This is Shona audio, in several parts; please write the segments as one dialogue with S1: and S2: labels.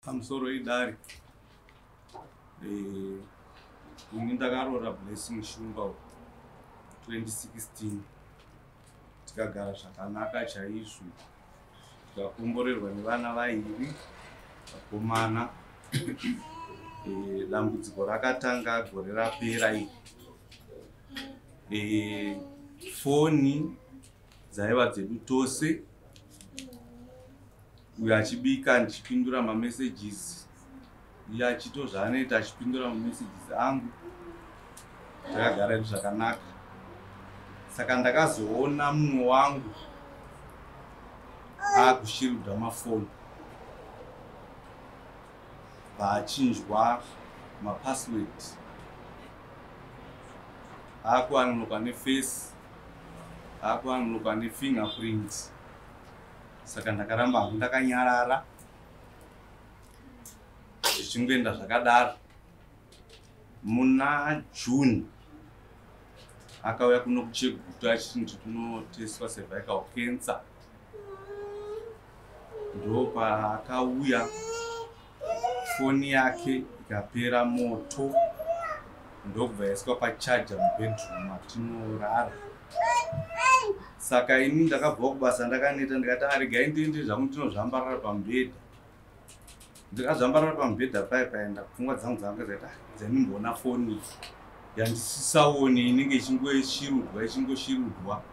S1: Pamusoro idare, ini ndakaroora Blessing Shumba 2016, tikagara zvakanaka chaizvo, tikakomborerwa nevana vairi vakomana. Dambudziko rakatanga gore rapera iri. Foni dzaiva dzedu tose, uyo achibika ndichipindura mamessages, iye achito zvaanoita achipindura mamessages angu. Takagara edu zvakanaka. Saka ndakazoona mumwe wangu akushirudza mafoni, paachinjwa mapassword, akuunlocka neface, akuunlocka nefingerprint. Saka ndakaramba hangu ndakanyarara, zvichingoenda zvakadaro. Muna June akauya kuno kuChegutu achiti ndiri kunotestwa cervical cancer. Ndopaakauya, foni yake ikapera moto, ndokubva yaiswa pacharger mubedroom atinorara. Saka ini ndakabvawo kubasa ndakaneta, ndikati, "Aregai ndiende zvangu ndinozvambarara pamubhedha." Ndikazvambarara pamubhedha paya paenda pfungwa dzangu dzanga dzaita dzandimboona foni yandisisaone inenge ichingoshirudwa, ichingoshirudwa.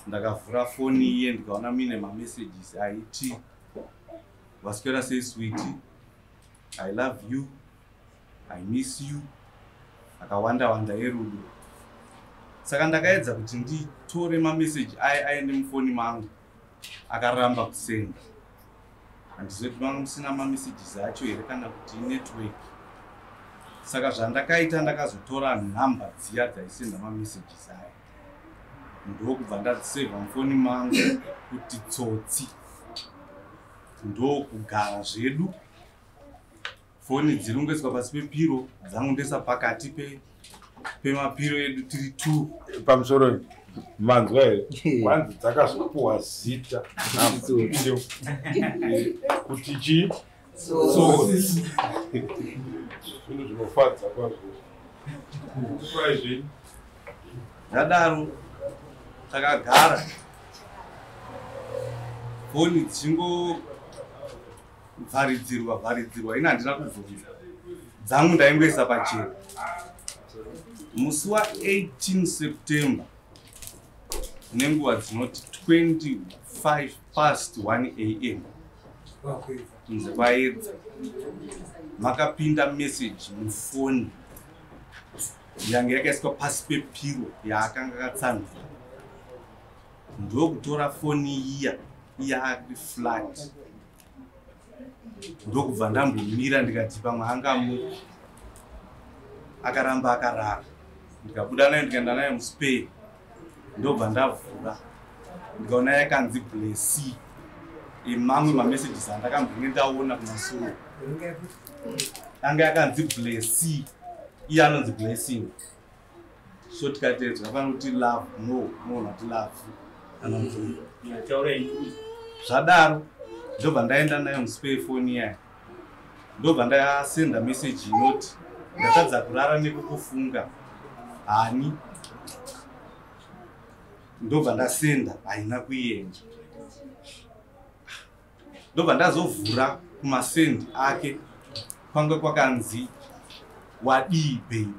S1: Ndakavhura foni iye, ndikaona muine mamessages aiti, "Waswera sei sweetie? I love you, I miss you," akawanda wanda erudo. Saka ndakaedza kuti nditore mameseji aya aende mufoni mangu, akaramba kusenda. Handizoti manga musina mamessages acho here kana kuti network. Saka zvandakaita, ndakazotora nhamba dziya dzaisenda mamessages aya, ndokubva ndadzisevha mufoni mangu kuti tsotsi. Ndokugara zvedu, foni dziri kungoiswa pasi pepillow, dzangu ndoisa pakati pemapillow edu tiri two.
S2: Pamusoro, manzwa here? Kwanzi dzakazopuwa zita namba kuti chii? Tsotsi. Zvinhu zvinofadza kwazvo. Kurai zvenyu.
S1: Zvadaro takagara, foni dzichingovharidzirwa vharidzirwa. Ini handina kubvunza, dzangu ndaingoisa pachena. Musi wa18 September, nenguva dzinoti 25 past 1 am, kunze kwaedza, makapinda meseji mufoni yange yakaiswa pasi pepillow yaakanga akatsanzura. Ndokutora foni iya, iya ari flat, ndokubva ndambomira, ndikati pamwe angamuki. Akaramba akarara. Ndikabuda nayo, ndikaenda nayo muspare, ndobva ndavhura, ndikaona yakanzi Blessy, emamwe mamessages andakambonge ndaona kumasure. Anga yakanzi Blessy, iye anonzi Blessing. So tikati zvakafanira kuti love, no, noona kuti love anonzi. Zvadaro ndobva ndaenda nayo muspare foni iyaya, ndobva ndasenda meseji inoti, "Ndatadza kurara nekukufunga hani." Ndobva ndasenda, haina kuenda. Ndobva ndazovhura kumasend ake, kwanga kwakanzi, "Wadii baby?"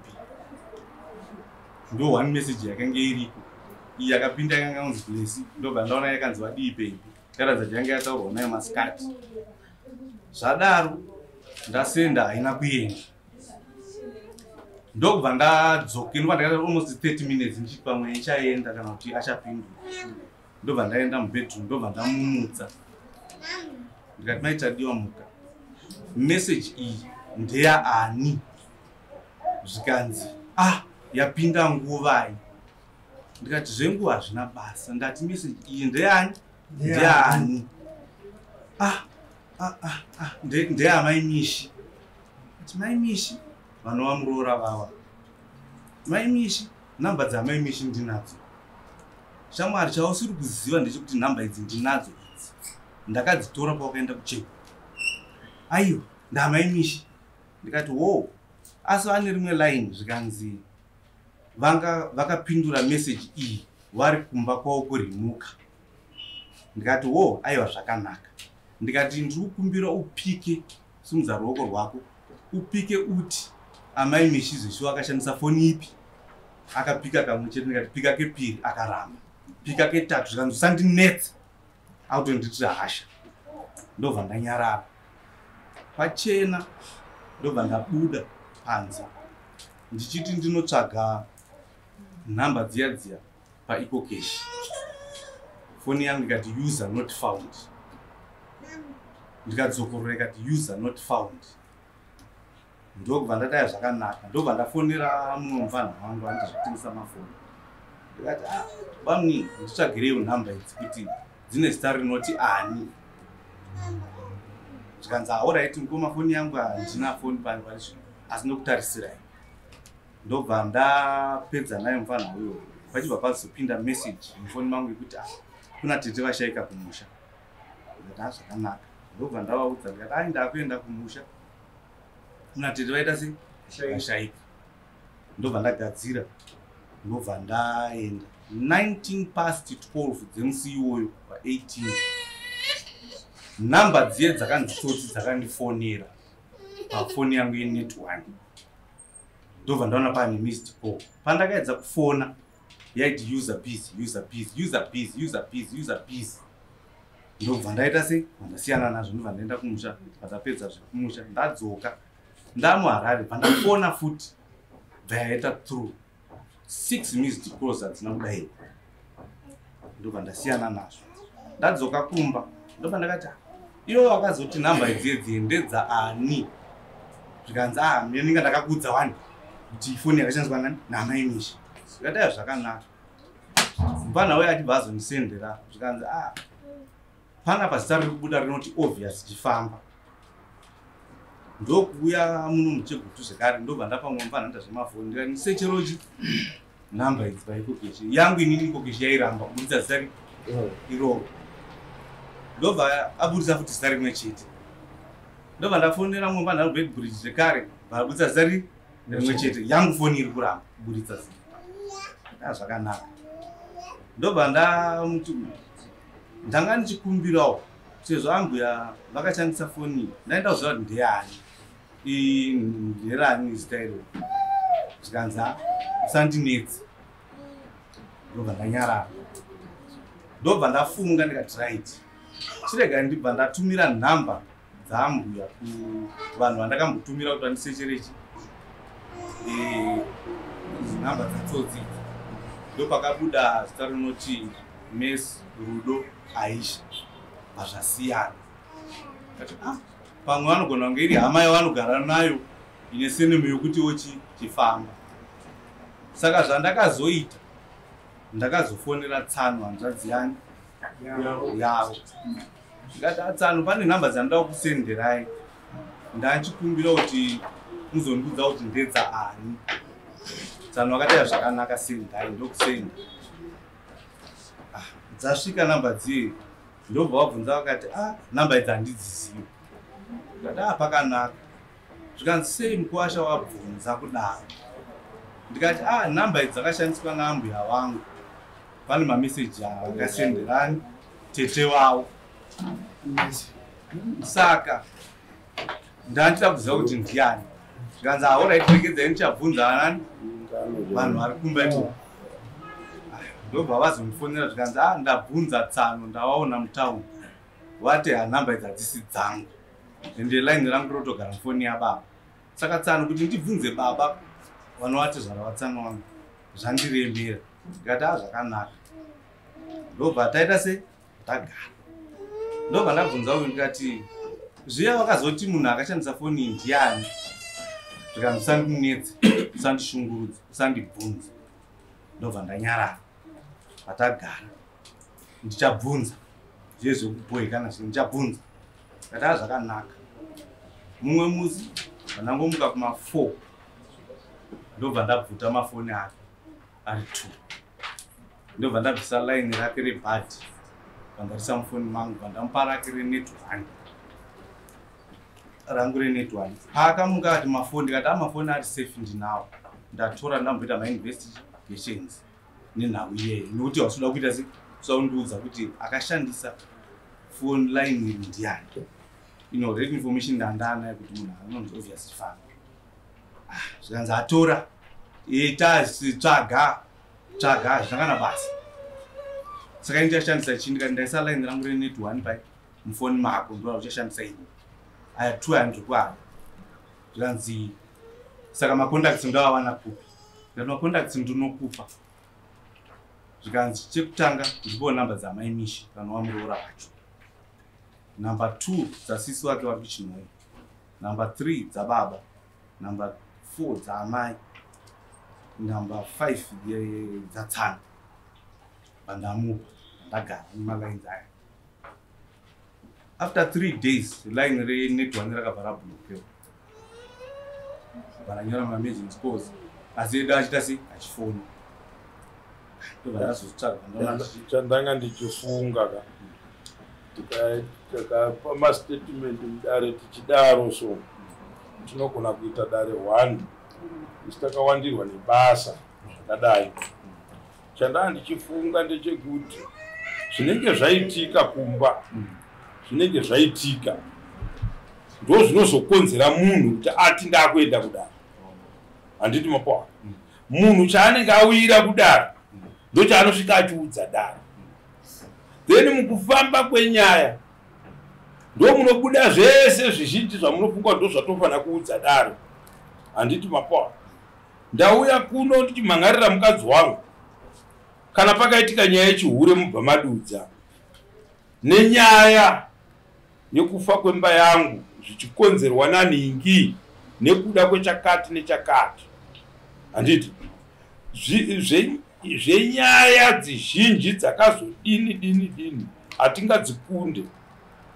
S1: Ndo one message yakanga iriko. Iyi yakapinda yakanga kunzi Blessy. Ndobva ndaona yakanzi, "Wadii baby?" Yaratidza kuti yanga yataurwa nayo masikati. Zvadaro ndasenda, haina kuenda. Ndokubva ndadzoke, ndobva ndakaita almost 30 minutes ndichiti pamwe ichaenda kana kuti achapindura. Ndobva ndaenda mubedroom, ndobva ndamumutsa, ndikati, "Maitadiwa, muka, meseji iyi ndeyaani?" Zvikanzi, "Ah, yapinda nguvai?" Ndikati, "Zvenguva hazvina basa, ndati meseji iyi ndeyani, ndeani?" "Ah, ah, ah, ah, ndeyamai Mishi." Ati, "Mai Mishi vanova muroora vava mai Mishi, nhamba dzamai Mishi ndinadzo shamwari. Chausiri kuziva ndechekuti nhamba idzi ndinadzo idzi, ndakadzitora pawakaenda kucheka." Aiwa, ndamai Mishi. Ndikati wo, asi vane rimwe line. Zvikanzi vanga vakapindura message iyi vari kumba kwavo kurimuka. Ndikati wo, aiwa, zvakanaka. Ndikati ndiri kukumbira upike, simudza ruoko rwako upike uti amai Mishi zveshuwa akashandisa foni ipi. Akapika kamwe chete. Ndikati pika kepiri. Akaramba. Pika ketatu. Zvikanzi usandinetsa, autonditira hasha. Ndobva ndanyarara pachena, ndobva ndabuda panze ndichiti ndinotsvaga nhamba dziya dziya paEcoCash. Foni yangu ikati user not found. Ndikadzokorora, ikati user not found. Ndokubva ndataya zvakanaka. Ndobva ndafonera mumwe mufanha wangu anoita zvekutengesa mafoni. Ndikati, ah, bamni, nditsvagireiwo nhamba idzi kuti dzine zita rinoti ani. Zvikanzi, alright mukoma, foni yangu handina foni pano pari zvino, asi ndokutarisirai. Ndobva ndapedza naye mufanha uyo. Pachibva pazopinda message mufoni mangu yekuti, ah, kuna tete vashayika kumusha. Ndikati, ah, zvakanaka. Ndobva ndavaudza, ndikati, ai, ndakuenda kumusha, kuna tete vaita sei, vashayika. Ndobva ndagadzira, ndobva ndaenda. 19 past 12 dzemusi iwoyo pa18, nhamba dziye dzakanzi tsotsi dzakandifonera pafoni yangu yeNet One. Ndobva ndaona pane missed call. Pandakaedza kufona yaiti user busy, user busy, user busy, user busy, user busy. Ndobva ndaita sei, ndasiyana nazvo. Ndobva ndaenda kumusha. Pandapedza zvekumusha, ndadzoka ndamuHarare, pandafona futi bva yaita through. Six missed calls hadzina kudaiwa. Ndobva ndasiyana nazvo. Ndadzoka kumba, ndobva ndakati, "Ah, ivo vakazoti nhamba idziedzi ndedzaani?" Zvikanzi, ah, ndinenge ndakakuudza wani kuti foni yakashandiswa nani, namai Mishi. Zvikati, aiwa, zvakanaka. Mufana uyo achibva azondisendera. Zvikanzi, ah, panapa zita riri kubuda rinoti Obvious Chifamba. Ndokuuya muno muChegutu zvekare, ndobva ndapa mumwe mufana anoita zvemafoni. Ndikati, ndisecherochi nhamba idzi paEcoCash yangu. Inini EcoCash yairamba kuburitsa zita iroro. Ndobva aburitsa futi zita rimwe chete. Ndobva ndafonera mumwe mufana kuBeitbridge zvekare, bva zita rimwe chete. Yangu foni iri kuramba kuburitsa zita. Ah, zvakanaka. Ndobva ndamuti, ndanga ndichikumbirawo, sezvo ambuya vakashandisa foni iyi, ndaenda kuziva kuti ndeyani, nderani zita iroro. Zvikanzi, "Ah, usandinetsi." Ndobva ndanyarara. Ndobva ndafunga, ndikati, right, chirega ndibva ndatumira nhamba dzaambuya kuvanhu vandakambotumira kuti vandisecherechi nhamba dzatsotsi idzi. Ndopakabuda zita rinoti Mes Rudo Aisha. Pazvasiyana, kati, ah, pamwe vanogona kunge iri hama yavanogara nayo ine surname yokuti ochi Chifamba. Saka zvandakazoita, ndakazofonera tsano, hanzvadzi yani yavo. Ndikati, atsano, pane nhamba dzandoda kusenderai, ndachikumbira kuti muzondiudza kuti ndedzaani. Tsano vakati, "Ya, zvakanaka, sendai." Ndokusenda. Ah, dzasvika namba dziye, ndobva vabvunza vakati, ah, namba idzi handidzizivi. Ndikati, ah, pakanaka. Zvikanzi, sei mukuwasha wabvunza kudaro? Ndikati, ah, namba idzi dzakashandiswa naambuya vangu, pane mameseji akasenderani tete vavo, saka ndandida kuziva kuti ndiani. Zvikanzi, alright, regedzai ndichabvunza anani, vanhu vari kumba ikoko. Ndobva vazondifonera. Zvikanzi, ah, ndabvunza tsano, ndavaona mutauni, vati hanhamba idzi hadzisi dzangu, ende line rangu rotogara mufoni yababa. Saka tsano, kuti ndibvunze baba vanovati zvara vatsano vangu, zvandiremera. Ndikati, a, zvakanaka. Ndobva taita se tagara. Ndobva ndabvunza uyu, ndikati, zviya vakazoti munhu akashandisa foni iyi ndiani? Zvikanzi, usandinetse, usandishungurudza, usandibvunza. Ndobva ndanyarara. Patagara, ndichabvunza zviye zvekubhoekana zvino, ndichabvunza. Ndati, a, zvakanaka. Mumwe musi ndangomuka kuma4, ndobva ndabvuta mafoni ake ari 2. Ndobva ndabvisa line rake rebhadhi, bvandarisa mufoni mangu, bva ndamupa rake reNet One. Rangu reNetOne. Paakamuka akati mafoni, ndikati amafoni ari safe, ndinawo, ndatora, ndamboita mainvestigations nenhau iyeye, nekuti hausoda kuita se usa kundiudza kuti akashandisa phone line iri ndiani. Rate information ndandanayo kuti munhu anonzi Obvious Famba. Ah, zvikanzi atora, ita tsvaga tsvaga, hazvina kana basa. Saka ini ndichashandisa chii? Ndikati ndaisa line rangu reNetOne pai mufoni mako, ndo uchashandisa ini, aya two aya ndiri. Zvikanzi saka macontacts ndoawana kupi? Ndikati macontacts ndinokupa. Zvikanzi chekutanga ndipo namba dzamaimishi vanova muroora wacho, number 2 dzasisi wake vari kuChinhoyi, number 3 dzababa, number 4 dzaamai, number 5 dzatsana. Pandamupa, ndagara nemalines aya. After 3 days line reNetOne rakabva rablockewa, vananyora maemergency calls, asi edu achiita sei, achifona, ndobva ndazotsvaga ndaona.
S2: Chandanga ndichifunga ka, tikapa mastatement mudare tichidaro, so tinogona kuita dare one isi takawandirwa nebasa zvakadai. Chandaa ndichifunga ndechekuti zvinenge zvaitika kumba, zvinenge zvaitika ndo zvinozokonzera munhu kuti ati ndakuenda kudare, handiti mapoa? Munhu chaanenge awira kudare ndochaanosvika achiudza dare, then mukufamba kwenyaya ndo munobuda zvese zvizhinji zvamunofunga ndo zvatofanira kuudza dare, handiti mapoa? Ndauya kuno ndichimhangarira mukadzi wangu. Kana pakaitika nyaya yechihure, mubva madudza nenyaya yekufa kwemba yangu zvichikonzerwa nanhingi nekuda kwechakati nechakati, handiti? Zvenyaya dzizhinji dzakazodini dini dini hatingadzikunde,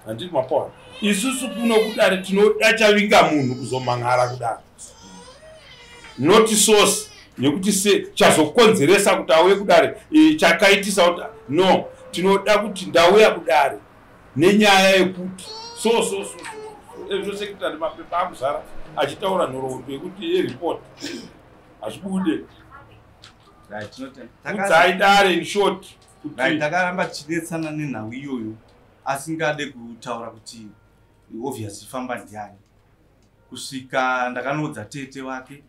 S2: handiti mapoa? Isusu kuno kudare tinoda chavinga munhu kuzomhan'ara kudare, not source yekuti se chazokonzeresa kuti auye kudare, chakaitisa kuti. No, tinoda kuti ndauya kudare nenyaya yekuti so so so. Ezvo secretary mapepa akuzara achitaura nhoroondo yekuti yeripoti hazvibude. Udzai dare in short.
S1: Right, takaramba tichidetsana nenhau iyoyo, asingade kutaura kuti Obvious Famba ndiani, kusvika ndakanoudza tete wake.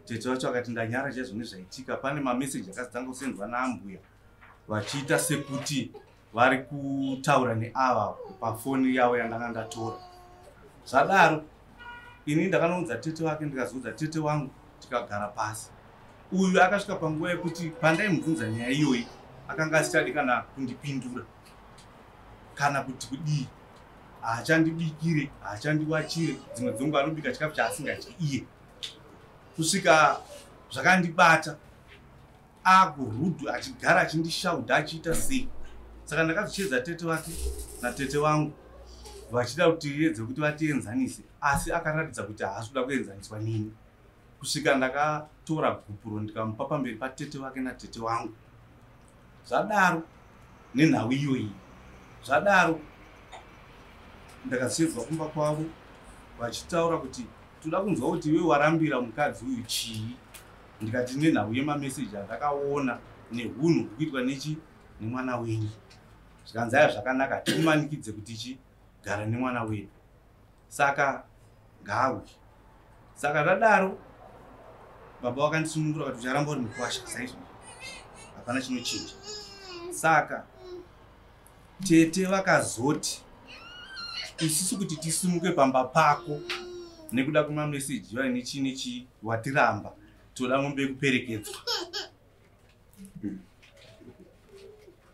S1: Tete wacho akati ndanyara chaizvo nezvaitika. Pane mameseji akazotanga kusendwa naambuya vachiita sekuti vari kutaura neava pafoni yavo yandanga ndatora. Zvadaro ini ndakanoudza tete wake, ndikazoudza tete wangu, tikagara pasi. Uyu akasvika panguva yekuti pandaimubvunza nyaya iyoyi akanga asichadi kana kundipindura kana kuti kudii, haachandibikire, haachandiwachire, dzimwe dzenguva anobika chikafu chaasingadyi iye, kusvika zvakandibata akurudhu, achigara achindishaudha, achiita sei. Saka ndakazochedza tete vake natete vangu vachida kuti edze kuti vatienzanise, asi akaratidza kuti haasi kuda kuenzaniswa nini, kusvika ndakatora gupuro ndikamupa pamberi patete vake natete vangu. Zvadaro nenhau iyoyi, zvadaro ndakasedzwa kumba kwavo vachitaura kuti toda kunzwa kuti iwe warambira mukadzi uyu chii. Ndikati nenhau yemameseji andakaona neunhu huri kuitwa nechi nemwana wenyu. Zvikanzi aya zvakanaka, tikumanikidze kuti chigara nemwana wedu, saka ngauye. Saka zvadaro baba vakandisunungura kuti ucharamba uri mukwasha saizvo, hapana chinochinja. Saka tete vakazoti isusu kuti tisimuke pamba pako nekuda kwemameseji vaine chii nechii, watiramba, toda mombe yekuperekedzwa.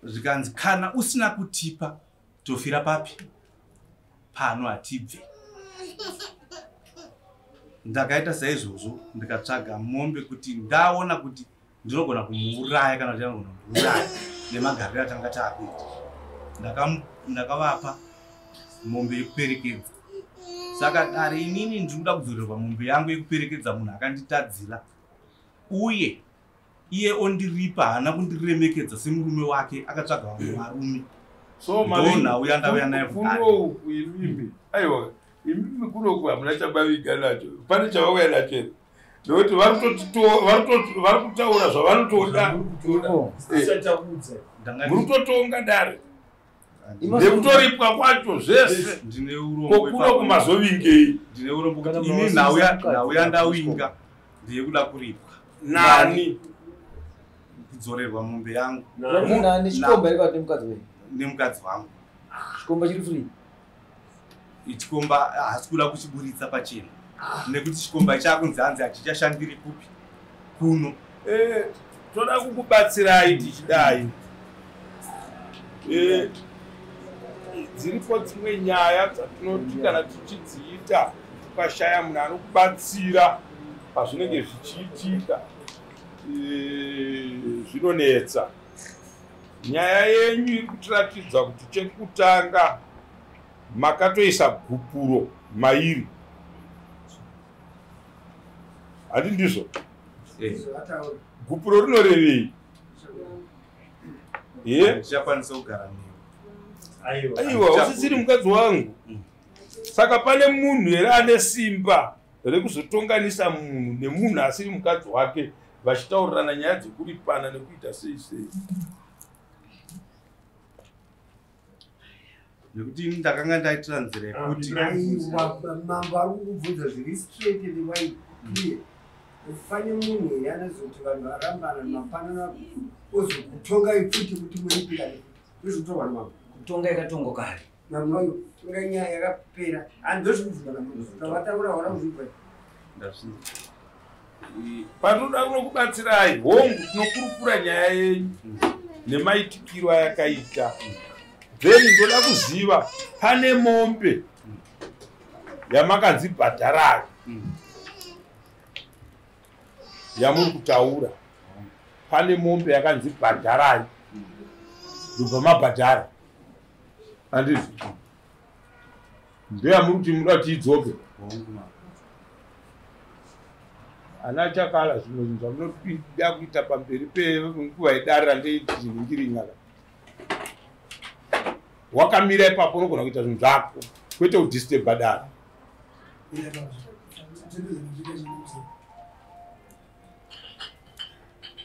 S1: Zvikanzi kana usina kutipa tofira papi pano, hatibve. Ndakaita saizvozvo, ndikatsvaga mombe kuti ndaona kuti ndinogona kumuuraya kana kuti anogona kundiuraya nemagariro atanga taakuita. Ndakavapa mombe yekuperekedza. Saka dare, inini ndiri kuda kudzorerwa mombe yangu yekuperekedza munhu akanditadzira, uye iye ondiripa. Haana kundiremekedza semurume wake, akatsvaga vamwe varume.
S2: So
S1: Ndonhau yandauya nayo kudare.
S2: Kuno uku imimi, aiwa. Imimi kunoku hamuna chamavinga nacho, pane chavauya nacho here? Nekuti vari kutaura zvavanotoda, muri kutotonga dare nekutoripwa kwacho zvese. Kokuno kumazovingei?
S1: Ndine urombo kuti ini nhau yandawinga ndeyekuda kuripwa.
S2: Nani?
S1: Kudzorerwa mombe yangu.
S3: Chikomba iri nemukadzi wenyu?
S1: Nemukadzi wangu.
S3: Chikomba chiri free?
S1: Chikomba haasi kuda kuchiburitsa pachena nekuti chikomba chakunzi hanzi hachichashandiri kupi kuno.
S2: Toda kukubatsirai tichidai. Dziripo dzimwe nyaya dzatinoti kana tichidziita, ukashaya munhu anokubatsira pazvinenge zvichiitika, zvinonetsa. Nyaya yenyu iri kutiratidza kuti chekutanga makatoisa gupuro mairi, handi ndizvo? Gupuro rinorevei?
S1: Ndichakwanisa kugara newe.
S2: Aiwa, usisiri mukadzi wangu. Saka pane munhu here ane simba rekuzotonganisa munhu nemunhu asiri mukadzi wake, vachitaurirana nyaya dzekuripana nekuita sei sei?
S1: Nekuti ini ndakanga ndaitira nzira yekuti
S4: Aiwa, mambo ari kukubvunza zviri straight and wide, clear. Pane munhu here anozoti vanhu varambana mapanana, ozokutongai futi kuti muripirane? Ndozvikutorwa namambo.
S3: Kutonga yakatongwa kare.
S4: Mambo, tonga nyaya yakapera. Handozvikubvunza namambo, tavataura wara kuzvibva.
S1: Ndazvinzwa.
S2: Patinoda kunokubatsirai, hongu, tinokurukura nyaya yenyu nemaitikiro ayakaita. Then ndoda kuziva, pane mombe yamakadzibhadharayo yamuri kutaura? Pane mombe yakanzi bhadharai, ndobva mabhadhara, handiti? Ndeyamuri kuti muda kuti idzoke?
S1: Hongu, mambo.
S2: Ana chakala, zvimwe zvinhu zvamunoda kuita pamberi penguva yedare randeiringiringa, wakamira ipapo unogona kuita zvinhu zvako, kwete kudisturba dare.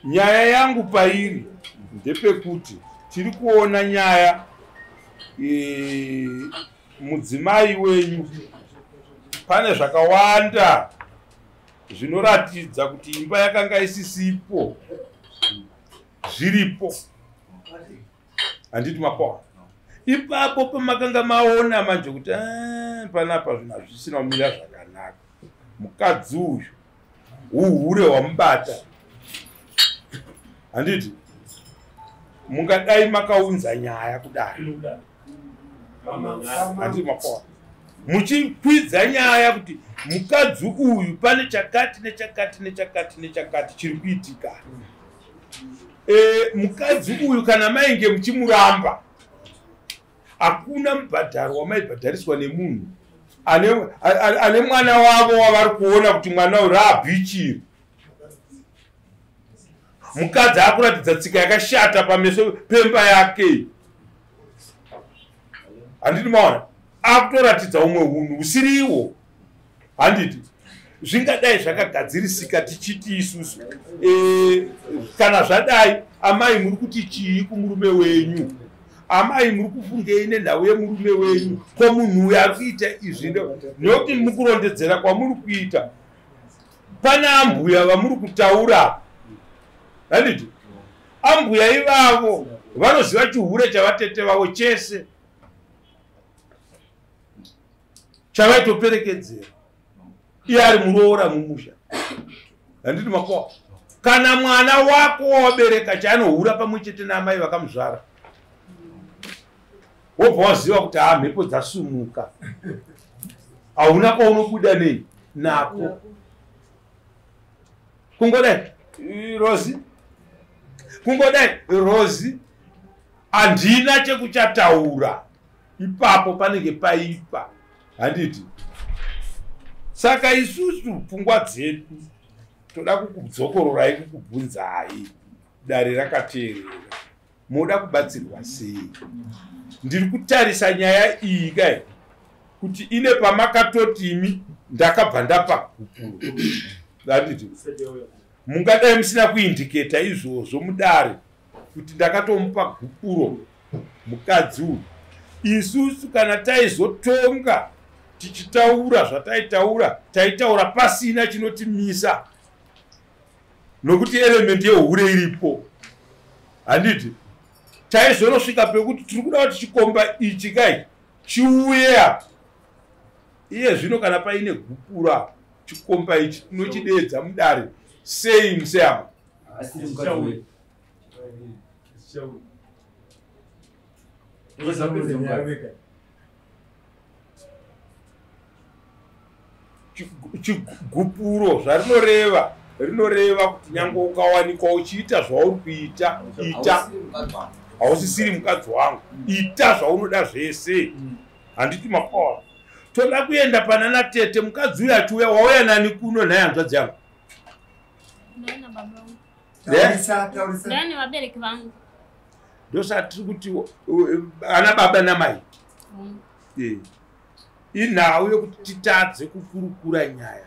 S2: Nyaya yangu pairi ndepekuti tiri kuona nyaya, mudzimai wenyu, pane zvakawanda zvinoratidza kuti imba yakanga isisipo zviripo, handiti mapawa? Ipapo pamakanga maona manje kuti, "Ah, panapa zvinhu hazvisina kumira zvakanaka, mukadzi uyu uhure hwamubata," handiti? Mungadai makaunza nyaya kudai, handiti mapawa? Muchikwidza nyaya kuti mukadzi uyu pane chakati nechakati nechakati nechakati chiri kuitika. Mukadzi uyu kana mainge muchimuramba, hakuna mubhadharo wamaibhadhariswa nemunhu ane mwana wavo wavari kuona kuti mwana uyu raabhichiri. Mukadzi akuratidza tsika yakashata pameso pemba yake, handiti maona? Akutoratidza umwe unhu husiriwo, handiti? Zvingadai zvakagadzirisika. Tichiti isusu, kana zvadai, amai, muri kuti chii kumurume wenyu? Amai, muri kufungei nenhau yemurume wenyu? Ko munhu uyu ari kuita izvi, nekuti mukurondedzera kwamuri kuita, pana ambuya vamuri kutaura, handiti? Ambuya ivavo vanoziva chihure chavatete vavo chese chavaitoperekedzera iye ari muroora mumusha, handiti makoa? Kana mwana wako wawabereka chaanohura pamwe chete naamai vakamuzvara, wobva waziva kuti ha, mhepo dzasumuka, hauna kwaunobuda nei nako. Kungodai Rozi, kungodai Rozi, handina chekuchataura ipapo, panenge paipa, handiti? Saka isusu pfungwa dzedu toda kukudzokororai, kukubvunzai, dare rakateerera, moda kubatsirwa sei? Ndiri kutarisa nyaya iyi kai. kuti ine pamakatoti imi ndakabva ndapa gupuro. Handiti mungadai musina kuindiketa izvozvo mudare kuti ndakatomupa gupuro mukadzi uyu. Isusu kana taizotonga tichitaura zvataitaura, taitaura pasina chinotimisa, nokuti element yehure iripo. Handiti taizonosvika pekuti tiri kuda kuti chikomba ichi kai chiuye apa. Iye zvino kana paine gupura, chikomba ichi tinochideedza mudare sei museyama?
S3: Asiri mukadzi wedu.
S2: Chigupuro zvarinoreva, rinoreva kuti nyange ukawanikwa uchiita zvauri kuita, ita, hausisiri mukadzi wangu, ita zvaunoda zvese. Handiti mapawa toda kuenda panana tete. Mukadzi uyu achiuya, wauya nani kuno nhai hanzvadzi yangu?
S5: Ndauya nababa vangu.
S4: Taurisa, taurisa.
S5: Ndauya nevabereki vangu.
S2: Ndosaka tiri kuti ana baba namai. Inhau yekuti titadze kukurukura nyaya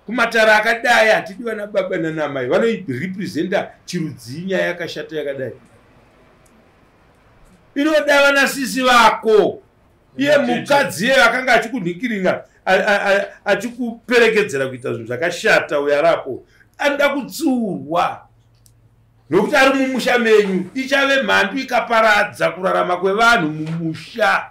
S2: kumatara akadai. Hatidi vana baba nanamai vanoirepresenta chirudzii. Nyaya yakashata yakadai inoda vana sisi vako. Iye mukadzi iye akanga achikunhikiringa, achikuperekedzera kuita zvinhu zvakashata, uyo arapo anoda kutsiurwa nokuti ari mumusha menyu. Ichave mhandu ikaparadza kurarama kwevanhu mumusha.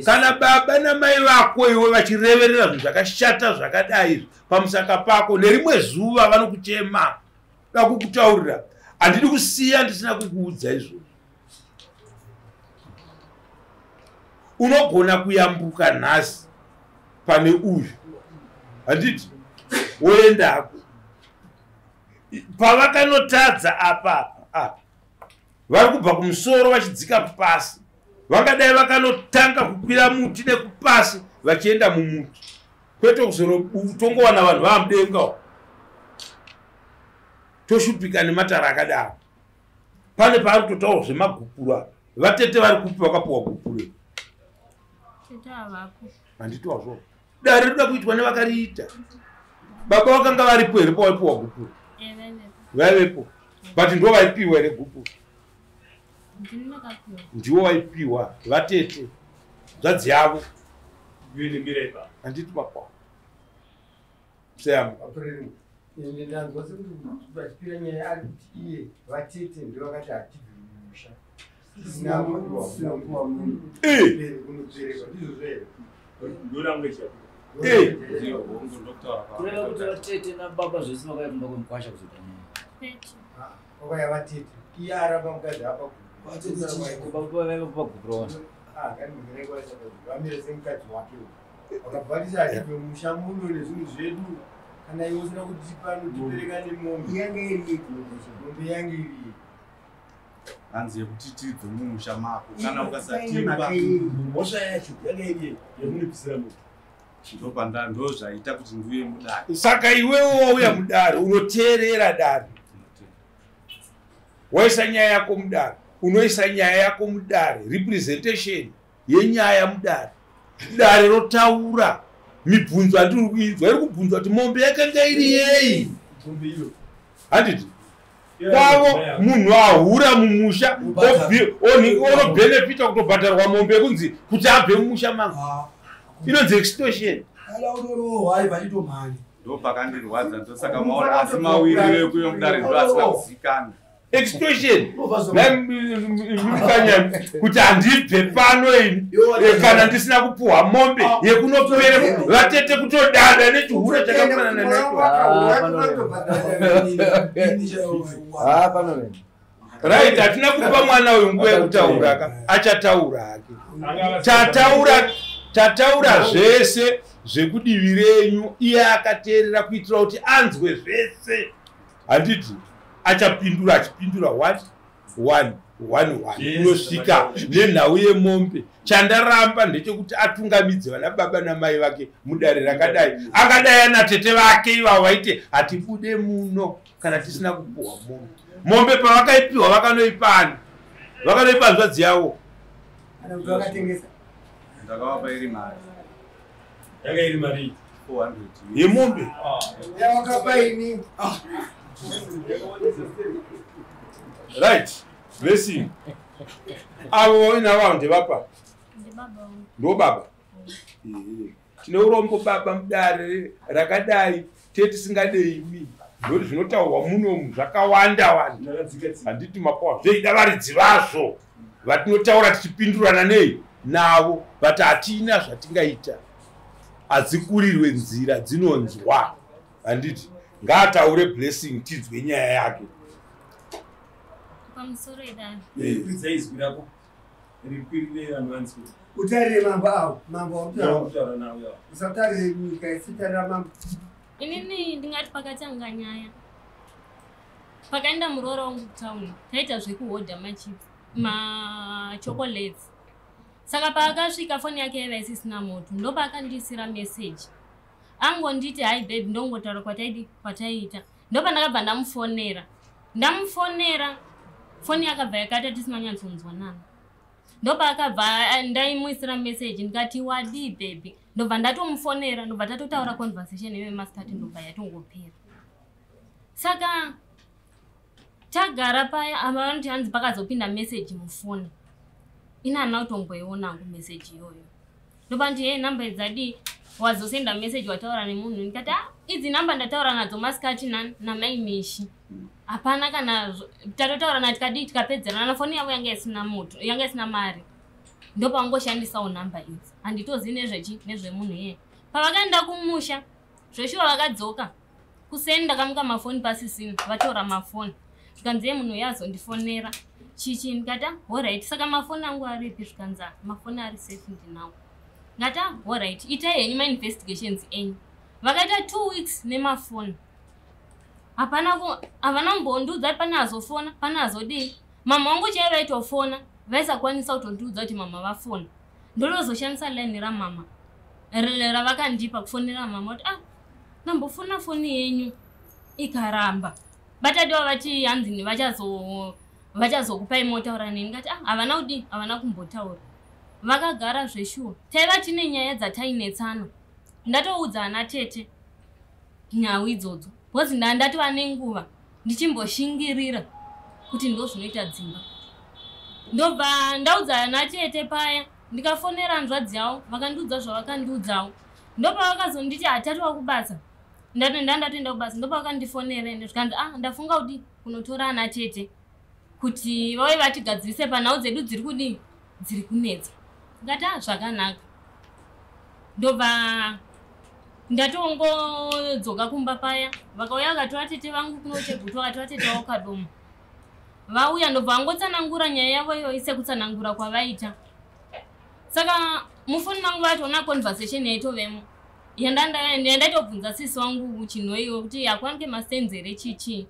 S2: Kana baba namai vako iwe vachireverera zvinhu zvakashata zvakadai izvi pamusaka pako, nerimwe zuva vanokuchema. Da kukutaurira, handidi kusiya ndisina kukuudza izvozvo. Unogona kuyambuka nhasi pane uyu, handiti, woendako pavakanotadza apa apa. Vari kubva kumusoro vachidzika pasi. Vangadai vakanotanga kukwira muti nekupasi vachienda mumuti, kwete kuzotongowana vanhu vamudenga. Toshupika nematara akadaro. Pane paari kutotaura zvemagupuro apa. Vatete vari kupi vakapiwa gupuro?
S5: Tete havako.
S2: Handiti wazvo dare rinoda kuitwa nevakariita. Baba vakanga varipo here pawaipiwa gupuro?
S5: Eh, vaivepo.
S2: Vaivepo, but ndo vaipiwa here gupuro?
S5: Ndini ndakapiwa.
S2: Ndiwo waipiwa, vatete nzvadzi yavo. Handiti makwa seyamo?
S4: Ende ndanzwa sekuti vachipira nyaya ari kuti iye vatete ndovakati hatibvi mumusha tisina kupiwa munhu kunoperekwa. Ndizvozvo here?
S1: Ndiyo, hongu, ndokutaura.
S3: Kureva kuti vatete nababa zvese vakauya kumba kwemukwasha kuzoita nyaya?
S5: Kwete.
S4: Kwakauya vatete, iye aramba mukadzi apa.
S3: Baba vaiva pagupuro wana.
S4: Vamire semukadzi wake vakabva hatibve mumusha muno nezvinhu zvedu kana iwe usina kutipa notipereka nemombe. Yange iri mombe, yange iri.
S1: Hanzi yekuti tibve mumusha mako kana ukasatipa.
S6: Mhosva yacho yanga iri yemunopisira moto.
S1: Ndopanda ndo zvaita kuti ndiuye mudare.
S2: Saka iwewo wauya mudare, unoteerera dare, waisa nyaya yako mudare, unoisa nyaya yako mudare, representation yenyaya mudare, dare rotaura mibvunzo. Handiri kuinzwa iri kubvunzwa kuti mombe yakanga iri yei.
S6: Mombe iyo.
S2: Handiti kwavo munhu ahura mumusha onobhenefita kutobhadharwa mombe yekunzi kuti abve mumusha mangu. Inonzi extortion.
S6: Ada utorohwa vachitomhanya.
S1: Ndo pakandirwadza, ndosaka maona asi mawiriro ekuuya mudare ndo asina kuzikana.
S2: Extortion mukanyami kuti handibve pano ini kana ndisina kupuhwa mombe yekunopere. Vatete kutodada nechihure chakafanana nacho.
S3: Ah, panorema.
S2: Right, hatina kupa mwana uyu nguva yekutaura ka, achataura hake. Tataura, tataura zvese zvekudivi renyu, iye akateerera kuitira kuti anzwe zvese. Handiti achapindura, achipindura one one one one unosvika nenhau yemombe. Chandaramba ndechekuti atungamidze vana baba namai vake mudare rakadai. Akadai ana tete vake ivavo vaite hatibude muno kana tisina kupuhwa mombe. Mombe pavakaipiwa, vakanoipani? Vakanoipa hanzvadzi yavo.
S4: Kana kuti vakatengesa.
S1: Ndakavapa iri mari.
S6: Yanga iri mari
S1: 400
S2: Yemombe.
S4: Yawakapa ini.
S2: Right. Blessing. Avo inavo ndevapa.
S5: Ndibaba wangu.
S2: Ndo baba. Tine urombo baba mudare rakadai tete tisingadeiwi. Ndoti zvinotaurwa munomu zvakawanda wanda. Handiti mapawa zveida varidzi vazvo vatinotaura tichipindurana nei navo, but hatina zvatingaita. Hadzikurirwe nzira dzinonzwa. Handiti ngaataure Blessing tinzwe nyaya yake.
S5: Pamusoro idare.
S6: Kwidza izwi rako rikwirire vanhu vanzwe.
S4: Utarire mambo avo, mambo wakutaura.
S6: Kutaura navo yavo.
S4: Usatarire nyika, isitarira mambo.
S5: Inini ndingati pakatanga nyaya. Pakaenda muroora wangu kutauni, taita zvekuhodha machips, machocolates. Saka paakasvika foni yake yaiva isisina moto, ndopaakandiisira message. Angonditi hi babe, ndongotaura kwataidi kwataiita. Ndopandakabva ndamufonera. Ndamufonera, foni yakabva yakata tisina kunyatsonzwanana. Ndopaakabva ndaimuisira message ndikati wadii baby, ndobva ndatomufonera, ndobva tatotaura conversation iyoyo masikati, ndobva yatongopera. Saka tagara paya, ava vanoti hanzi pakazopinda message mufoni. Ini handina kutomboiona hangu message iyoyo. Ndopa nditi hey, namba idzadii, wazosenda message wataura nemunhu. Ndikati ah, idzi namba ndataura nadzo masikati namai Mishi. Hapana kana tatotaurana tikadii tikapedzerana, foni yavo yanga isina moto, yanga isina mari. Ndopangoshandisawo namba idzi. Handitozivi nezvechi nezvemunhu iyeye. Pavakaenda kumusha, zveshuwa vakadzoka. Kuseni ndakamuka mafoni pasisina, vatora mafoni. Zvikanzi munhu uyu azondifonera. Chichi ndikati ah, alright, saka mafoni angu aripi? Zvikanzi ah, mafoni ari safe ndinawo. Ndikati ah, alright, itai henyu mainvestigations enyu. Vakaita 2 weeks nemafoni. Hapana havana kumbondiudza kuti pane azofona, pane azodii. Mama wangu chaivo vaitofona, vaisakwanisa kutondiudza kuti mama vafona. Ndotozoshandisa line ramama ravakandipa kufonera mama kuti ah, ndambofona foni yenyu ikaramba. Batadiwa vati hanzi vachazokupai motaura neni. Ndikati ah, havana kudii, havana kumbotaura. Vakagara zveshuwa. Taiva tine nyaya dzatainetsana. Ndatoudza ana tete nhau idzodzo. Because ndatova nenguva ndichimboshingirira kuti ndo zvinoita dzimba. Ndobva ndaudza ana tete paya, ndikafonera hanzvadzi yavo, vakandiudza zvavakandiudzawo. Ndopavakazonditi hatatova kubasa. Ndatoenda kubasa, ndopavakandifonera ende zvikanzi ah, ndafunga kuti kunotora ana tete kuti vauye vatigadzirise panhau dzedu dziri kudii, dziri kunetsa. Ndikati ah, zvakanaka. Ndobva ndatongodzoka kumba paya, vakauya vakatora tete vangu kuno Chegutu, vakatora tete vavo Kadoma. Vauya ndobva vangotsanangura nyaya yavo iyoyi sekutsanangura kwavaita. Saka mufoni mangu vatoona conversation yaitovemo. Yandaitobvunza sisi wangu chinhoiwo kuti hakwange masenzi here chichi.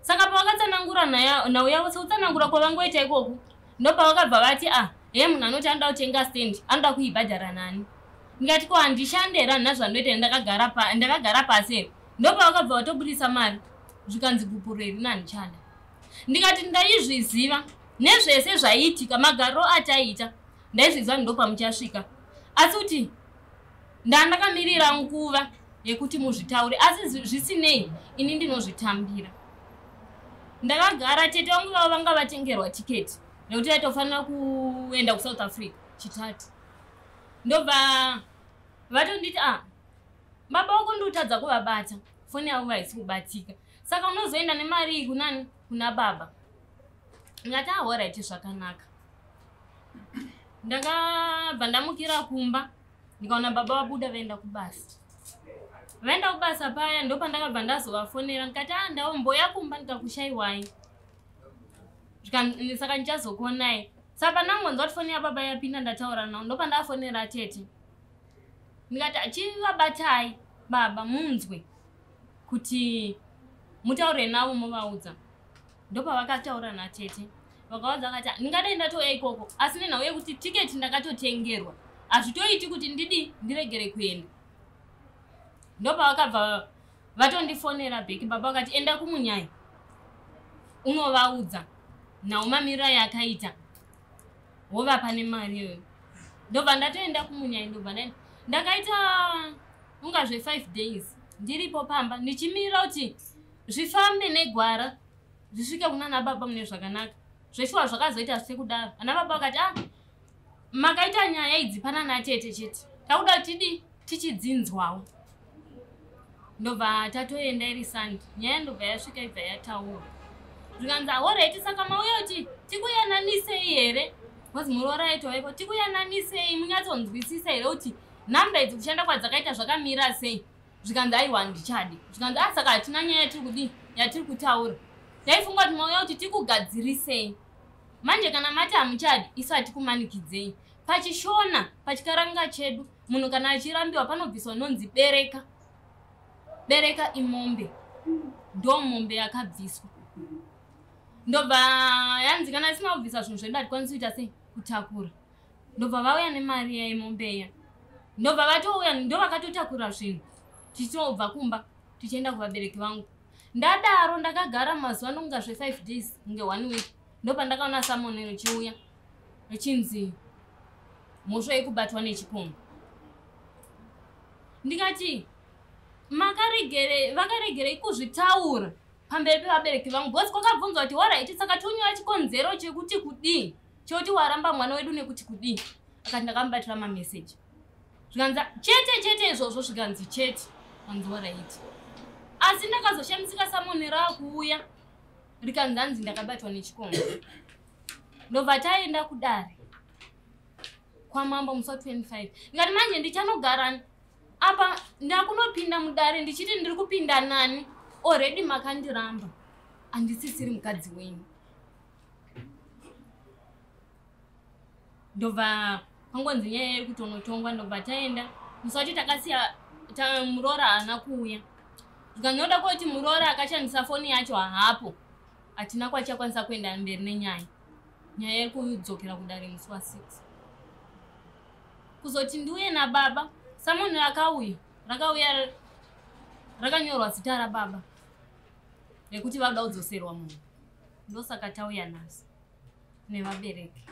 S5: Saka pavakatsanangura nhau yavo sekutsanangura kwavangoita ikoku, ndopavakabva vati ah, he munhu anoti anoda kutenga stand, anoda kuibhadhara nani. Ndikati ko handishande here, handina zvandoita, ndakagara pasi here. Ndopavakabva vatobudisa mari, zvikanzi gupuro iri handichada. Ndikati ndaizviziva nezvese zvaiitika, magariro ataiita ndaizviziva ndopamuchasvika. Asi kuti ndandakamirira nguva yekuti muzvitaure, asi zvisinei ini ndinozvitambira. Ndakagara, tete vangu vavo vanga vatengerwa tiketi nekuti vaitofanira kuenda kuSouth Africa chitatu. Ndobva vatonditi ah, baba vako ndikutadza kuvabata, foni yavo haisi kubatika, saka unozoenda nemari iyi kunani, kuna baba. Ndikati ah, alright, zvakanaka. Ndakabva ndamukira kumba, ndikaona baba vabuda vaenda kubasa. Vaenda kubasa paya ndopandakabva ndazovafonera, ndikati ah, ndaomboya kumba ndikakushaiwai, saka ndichazokuonai. Saka pandangonzwa kuti foni yababa yapinda ndataura navo, ndopandafonera tete. Ndikati chivabatai baba munzwe kuti mutaure navo muvaudza. Ndopavakataura natete, vakaudza vakati ndingadai ndatouya ikoko, asi nenhau yekuti tiketi ndakatotengerwa, hazvitoiti kuti ndidi ndiregere kuenda. Ndopavakabva vatondifonera bheki, baba vakati enda kumunyai unovaudza nhau mamiriro yakaita, wovapa nemari iyoyo. Ndobva ndatoenda kumunyai, ndobva ndaenda. Ndakaita ungazve 5 days ndiripo pamba ndichimirira kuti zvifambe negwara zvisvike kuna ana baba mune zvakanaka. Zveshuwa zvakazoita sekudaro. Ana baba vakati ah, makaita nyaya idzi pana natete chete, takuda tidi tichidzinzwawo. Ndobva tatoenda iri Sunday, nyaya ndobva yasvika ibva yataura. Zvikanzi alright, saka mauya kuti tikuyananisei here? Because muroora aitovepo, tikuyananisei munyatsonzwisisa here kuti nhamba idzi kushanda kwadzakaita zvakamira sei? Zvikanzi aiwa handichadi. Zvikanzi ah, saka hatina nyaya yatiri kudii yatiri kutaura. Taifunga kuti mauya kuti tikugadzirisei. Manje kana mati hamuchadi, isu hatikumanikidzei. Pachishona, pachikaranga chedu, munhu kana achirambiwa panobviswa nonzi bereka. Bereka imombe. Ndo mombe yakabviswa. Ndobva yanzi kana isina kubvisa zvinhu zvedu hatikwanisi kuita sei kutakura. Ndobva vauya nemari yaimombe iya. Ndobva vatouya ndovakatotakura zvinhu. Tichitobva kumba tichienda kuvabereki vangu. Ndadaro ndakagara mazuva anonga zve 5 days kunge 1 week. Ndopandakaona samoni richiuya richinzi mhosva yekubatwa nechikomba. Ndikati vakaregerei kuzvitaura pamberi pevabereki vangu, because kwakabvunzwa kuti alright, saka tonyora chikonzero chekuti kudii, chekuti waramba mwana wedu nekuti kudii. Akati ndakamubatira mameseji. Zvikanzi chete chete izvozvo, zvikanzi chete. Kanzi alright. Asi ndakazoshamisika samoni raakuuya rikanzi hanzi ndakabatwa nechikomba. Ndobva taenda kudare kwamambo musi wa 25. Ndikati manje ndichanogara apa, ndakunopinda mudare ndichiti ndiri kupinda nani? Already makandiramba, handisisiri mukadzi wenyu. Ndobva pangonzi nyaya iri kutonotongwa. Ndobva taenda musi wacho takasiya muroora haana kuuya. Zvikanoda kuti muroora akashandisa foni yacho hapo, hatina kwachakwanisa kuenda mberi nenyaya. Nyaya iri kudzokera kudare musi wa 6. Kuzoti ndiuye nababa, samoni rakauya rakanyorwa zita rababa rekuti vauda kudzoserwa munhu. Ndosaka tauya nhasi nevabereki.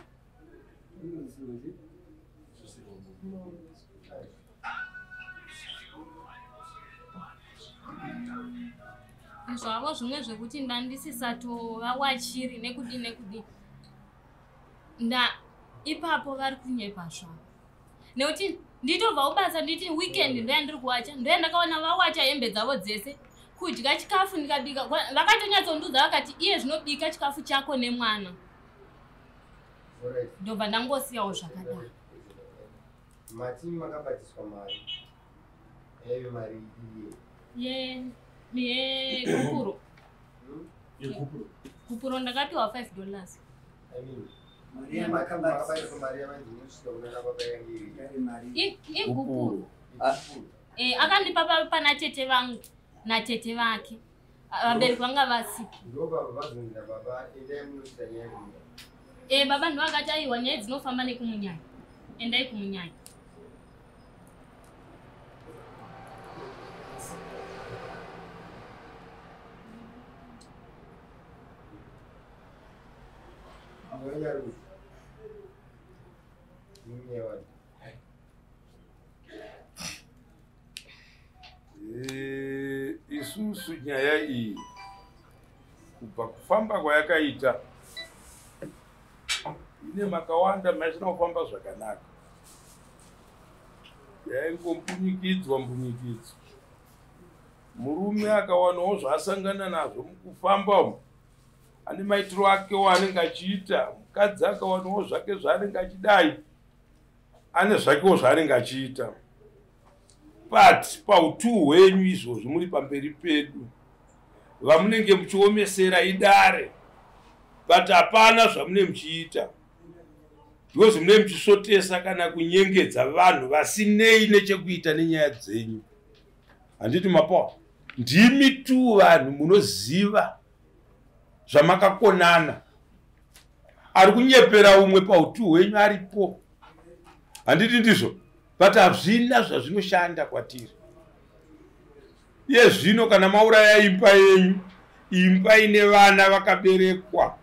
S5: Zvavo zvimwe zvekuti ndandisisatovawachiri nekudi nekudi. Nda ipapo vari kunyepa zvavo. Nekuti nditobva kubasa nditi weekend ndoya ndiri kuwacha, ndoya ndakaona vawacha hembe dzavo dzese, kudya chikafu ndikabika. Vakatonyatsondiudza vakati iye zvinobika chikafu chako nemwana. Ndobva ndangosiyawo zvakadaro.
S4: Mati makabatiswa mari. Yaive mari
S5: iye. Ye kupuro.
S6: Yekupuro.
S5: Kupuro ndakapiwa $5.
S4: I mean, makabatiswa mari yamainzi kuna baba yangu.
S5: Igupuro. Akandipa pana tete vangu natete vake. Vabereki vanga vasipo.
S4: Ndo baba vazonzi baba endai munoita nyaya kumba.
S5: Baba ndo akati aiwa nyaya dzinofamba nekumunyanya. Endai kumunyanya.
S2: Isusu nyaya iyi kubva kufamba kwayakaita ine makawanda maisina kufamba zvakanaka. Yaingombunyikidzwa mbunyikidzwa. Murume akawanawo zvaasangana nazvo mukufamba umu, ane maitiro akewo anenge achiita. Mukadzi akawanawo zvake zvaanenge achidai, ane zvakewo zvaanenge achiita. But pautu hwenyu izvozvo muri pamberi pedu, vamunenge muchiomesera idare, but hapana zvamune muchiita. Because mune muchisvotesa kana kunyengedza vanhu vasinei nechekuita nenyaya dzenyu. Handiti mapoa, ndimi tu vanhu munoziva zvamakakonana. Ari kunyepera umwe pautu hwenyu aripo. Handiti ndizvo? But hazvina zvazvinoshanda kwatiri. Iye zvino kana mauraya imba yenyu, imba ine vana vakaberekwa,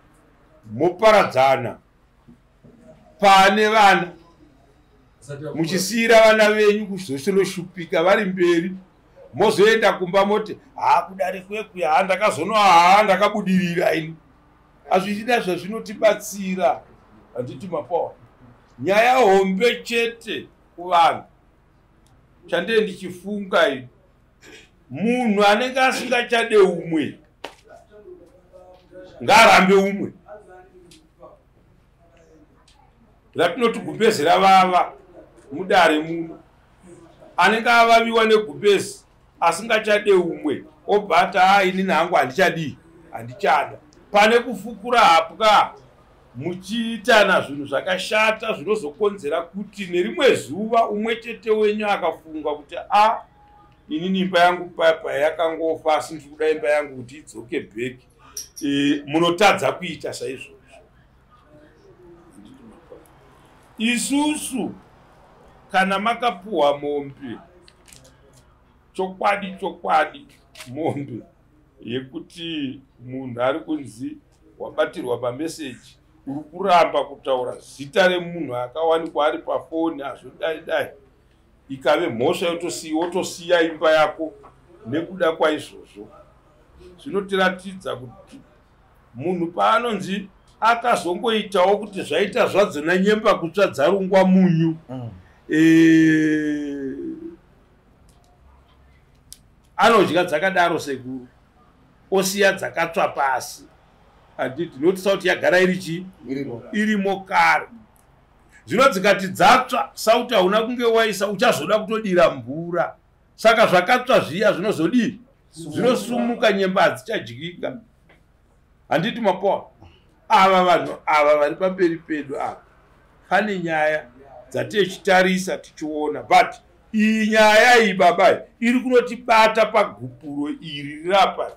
S2: moparadzana pane vana. Muchisiyira vana venyu kuzoshinoshupika vari mberi, mozoenda kumba moti haa kudare kwekuya haa ndakazono haa ndakabudirira ini. Hazvichida zvazvinotibatsira, handiti mapawa. Nyaya hombe chete kuvanhu chandee ndichifunga ini, munhu anenge asingachade umwe ngaarambe umwe. Ratinoti gumbezi ravava mudare muno, anenge avaviwa negumbezi asingachade umwe obva ati haa inini hangu handichadii, handichada. Pane kufukura hapwa muchiitana zvinhu zvakashata zvinozokonzera kuti nerimwe zuva umwe chete wenyu akafunga kuti a inini imba yangu papa yakangofa asi ndiri kuda imba yangu kuti idzoke bheki, munotadza kuita saizvozvo. Isusu kana makapuwa mombe, chokwadi chokwadi mombe yekuti munhu ari kunzi wabatirwa pameseji uri kuramba kutaura zita remunhu akawanikwa ari pafoni azvodai dai, ikave mhosva wotosiya imba yako nekuda kwaizvozvo. Zvinotiratidza kuti munhu paanonzi akazongoitawo kuti zvaita zvadzona nyemba kutsva dzarungwa munyu, anodya dzakadaro sekuru, osiya dzakatsva pasi. Handiti notisa kuti yagara iri chii, irimo kare. Zvino dzikati dzatsva sauti hauna kunge waisa, uchazoda kutodira mvura. Saka zvakatsva zviya zvinozodii, zvinosumuka, nyemba hadzichadyika. Handiti mapoa. Ava vanhu ava vari pamberi pedu ava pane nyaya dzatichitarisa tichiona, but iyi nyaya iyi baba iri kunotibata pagupuro iri rirapa.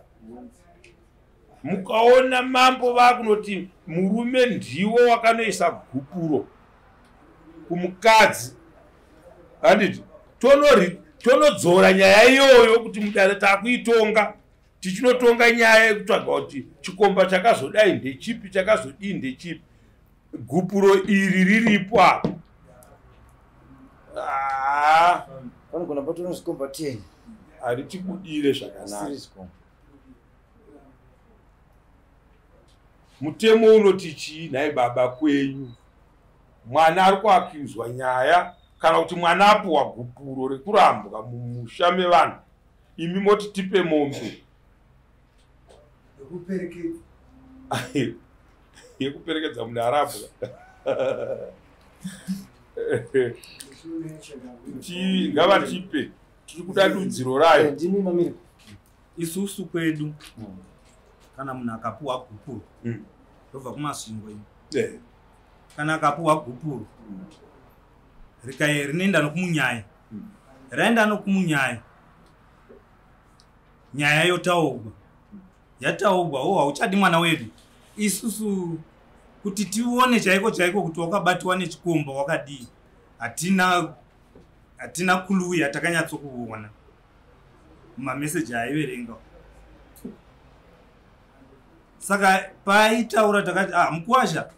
S2: Mukaona mambo vakunoti murume ndiwo wakanoisa gupuro kumukadzi, handiti tonodzora nyaya iyoyo kuti mudare takuitonga, tichinotonga nyaya yekutsvaga kuti chikomba chakazodai ndechipi, chakazodii ndechipi. Gupuro iri riripo apa
S3: panogona patori zvikomba 10
S2: haritibudire zvakanaka. Mutemo unoti chii nhai baba kwenyu? Mwana ari kuakuzwa nyaya kana kuti mwana apuwa gupuro rekurambwa mumusha mevanhu, imi moti tipe mombe yekuperekedza munhu arambwa. Ngavatipe, tiri kuda dudziro rayo.
S1: Isusu kwedu kana munhu akapuwa gupuro, ndobva kuMasvingo ini, kana akapuwa gupuro rinoenda nokumunyaya, raenda nokumunyaya, nyaya yotaugwa, yataugwa, oh hauchadi mwana wedu. Isusu kuti tione chaiko chaiko kuti wakabatiwa nechikomba wakadii, hatina clue yatakanyatsokuona mumameseji aiverenga. Saka paitaura takati ah, mukwasha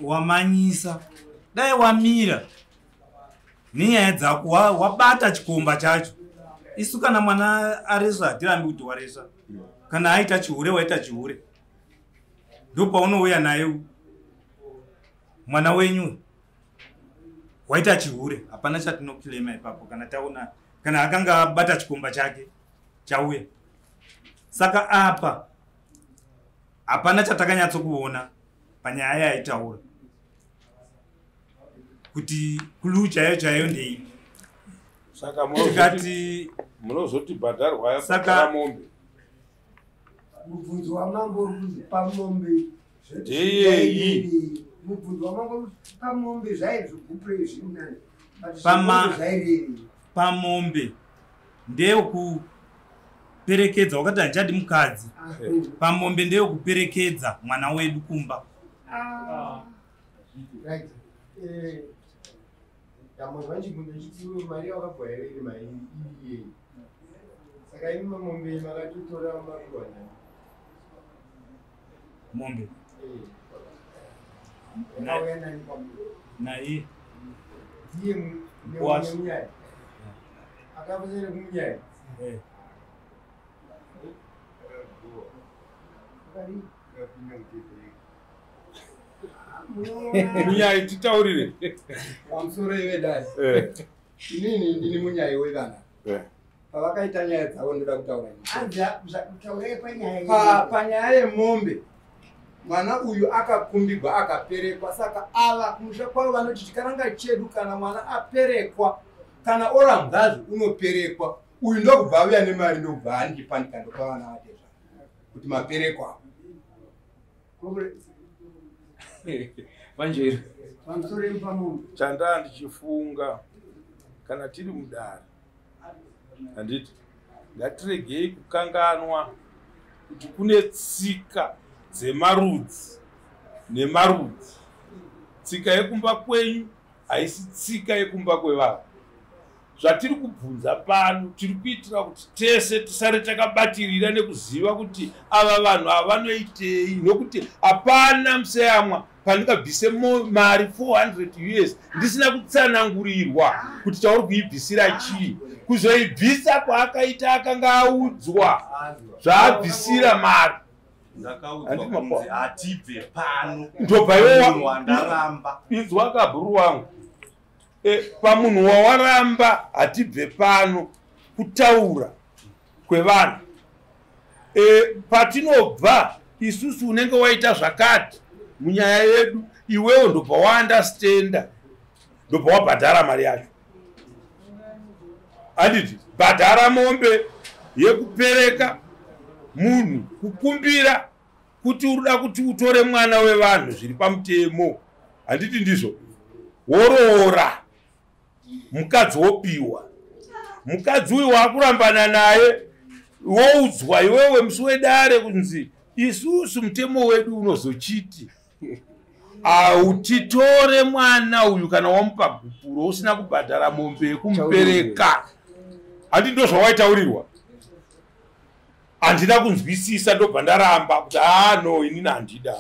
S1: wamanyisa, dai wamira nenyaya dzako, wabata chikomba chacho. Isu kana mwana aresva hatirambi kuti waresva, kana aita chihure waita chihure, ndopaunouya naye mwana wenyu waita chihure, hapana chatinoclaima ipapo kana taona kana akanga abata chikomba chake chauya. Saka apa hapana chatakanyatsokuona panyaya yaitaura kuti clue chaiyo chaiyo ndeipi.
S2: Saka
S1: Tikati
S2: munozotibhadharwa
S1: Saka-
S2: mombe
S4: Mubvunzo wamambo uri kunzi pamombe
S2: Ndeyei?
S4: Mubvunzo wamambo uri kuti pamombe zvaizvigupure zviri nani, but zvairevei?
S1: Pamombe ndeyekuperekedza, wakati handichadi mukadzi. Pamombe ndeyekuperekedza mwana wedu kumba.
S4: Right.
S6: Ndambonzwa ndichiti mari yakabva here iri mari iri yei, saka imi mamombe makatotora mapiwa nani?
S1: Mombe
S4: Yakauya nani kwamuri?
S1: Naiye.
S6: Ndiye nemunyai. Akapesere kumunyai.
S2: Munyai titaurire.
S6: Pamusoro ivedai. Inini ndini munyai wevana. Pavakaita nyaya dzavo ndoda kutaura. Panyaya yemombe. Mwana uyu akakumbigwa akaperekwa, saka ava kumusha kwavo vanoti chikaranga chedu kana mwana aperekwa kana orambwazve unoperekwa. Uyu ndokubva auya nemari ndokubva andipa ndikandopa vana vatezva kuti maperekwa.
S2: Chandaa ndichifunga kana tiri mudare, handiti ngatiregei kukanganwa kuti kune tsika dzemarudzi nemarudzi. Tsika yekumba kwenyu haisi tsika yekumba kwevanhu. Zvatiri kubvunza pano tiri kuitira kuti tese tisare takabatirira nekuziva kuti ava vanhu ava vanoitei, nokuti hapana museyamwa pandingabvise mari 400 US ndisina kutsanangurirwa kuti chauri kuibvisira chii. Kuzoibvisa kwaakaita akanga audzwa zvaabvisira mari.
S1: Ndakaudzwa kunzi hatibve pano.
S2: Ndobva iwe
S1: wandaramba.
S2: Inzwa kabhuru wangu. Pamunhu wawaramba hatibve pano kutaura kwevanhu. Patinobva isusu unenge waita zvakati munyaya yedu, iwewo ndobva waandastenda, ndobva wabhadhara mari yacho. Handiti bhadhara mombe yekupereka munhu, kukumbira kuti urikuda kuti utore mwana wevanhu zviri pamutemo. Handiti ndizvo? Woroora mukadzi wopiwa. Mukadzi uyu waakurambana naye woudzwa iwewe musi wedare kunzi isusu mutemo wedu unozochiti autitore mwana uyu kana wamupa gupuro usina kubhadhara mombe yekumupereka. Handi ndo zvawaitaurirwa? Handina kunzwisisa, ndobva ndaramba kuti no inini handida.